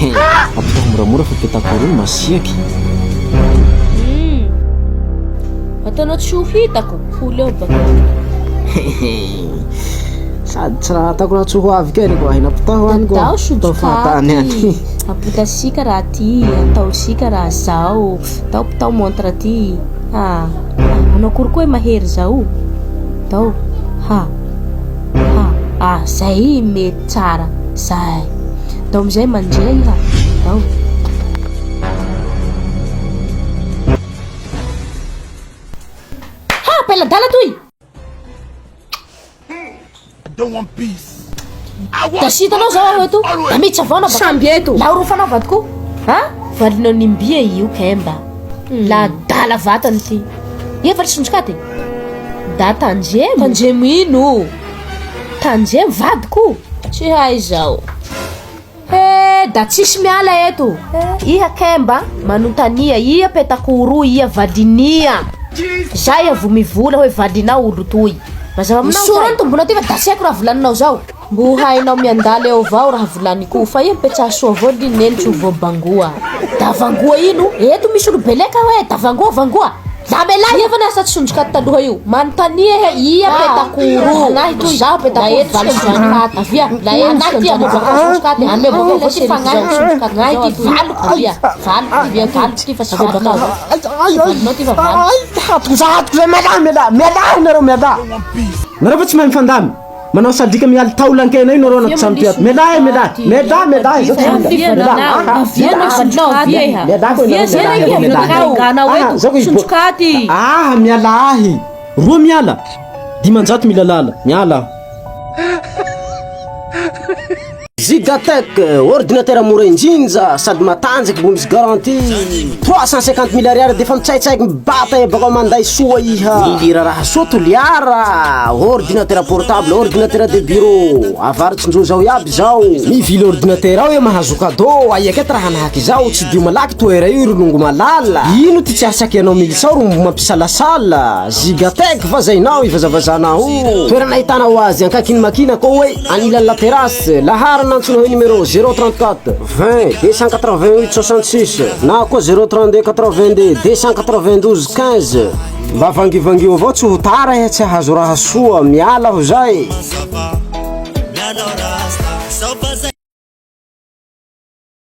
Ampitao moramora fa petakoro io masiaky. Hum. Ataonao tsy ho hitako, ho leo bakeo. Sady tsy raha ataoko raha tsy ho avy kay ko ahina ampitaho any ko. Dadao Atao fahatany any. sojokaty. Apotasika raha ty, ataosika raha zao. Tao pitao montre ty. Ah. Anao akory koa hoe mahery zao. Tao. Ha. Ha. Ah, zay mety tsara. Zay. Dao amizay mandria iha. Dao. Ha, peladala toy. Da sy hitanao zao aho eto. Da miditra avao anao baka. Samby eto. La orofanao vadiko. Ha? Valinao nimbia io kemba. La adala vatany ty. Ia fa tsy sondrokaty. Da tandremo. Tandremo ino? Tandremo vadiko. Tsy hay zao. He da tsisy miala eto. Iha kemba manontania ia petakoro ia valinia. Zay avo mivola hoe valinao olo toy. Mazava aminao zay. Misoro ny tombonao ty fa da tsy haiko raha volaninao zao. Mbo hainao miandaly eo avao raha volaniko fa ia mipetsaha soa avao ly neny tsy ho voabangoa. Da vangoa ino? Eto misy olo beleka hoe da vangoa vangoa. La melahy Ia fa nasa tsy sondrokaty taloha io. Manontania he ia petakoro. Zaho petakoro valo sondrokaty. Avia la anahy ty amo baka sondrokaty. Ame baka avao ty fagnahy sondrokaty. Gnahy ty valiko avia. Valiko avia valiko ty fa tsy valinao. Valinao ty fa valiko. Hatoko za hatoko zay mialà mialà mialà nareo mialà. Nareo fa tsy mahay mifandamy. Manao sandrika mialy taolan-kena io nareo anaty trano ty ato. Mialà e mialà. Mialà mialà izao tsy mila. Mialà. Aha. Mialà. Mialà koa nareo mialà mialà. Aha, zao ko hiboaka. Aha, mialà ahy. Roa miala. 500 mila lala. Miala aho. Gigatech, ordinateur mora indrindra sady matanjaky mbo misy garantie 350 mille ariary defa mitsaitsaiky mibata e bakao manday soa iha. Mihira raha soa Toliara, ordinateur portable, ordinateur de bureau, avarotsindrozy ao iaby zao. Mivily ordinateur ao iha mahazo cadeau, aia aketo raha hanahaky izao, tsidiho malaky toera io ry longo malala. Ino ty tsy asaky anao milisao ro mbo mampisalasala, Gigatech va zainao ivazavazanao. Toerana ahitanao azy Ankakinimakina koa hoe. Anilan'ny la terrasse, laharana antsoina hoe numéro 034 20 288 66 na koa 032 82 292 15. Mba vangivangio avao tsy ho tara iha tsy hahazo raha soa, miala aho zay.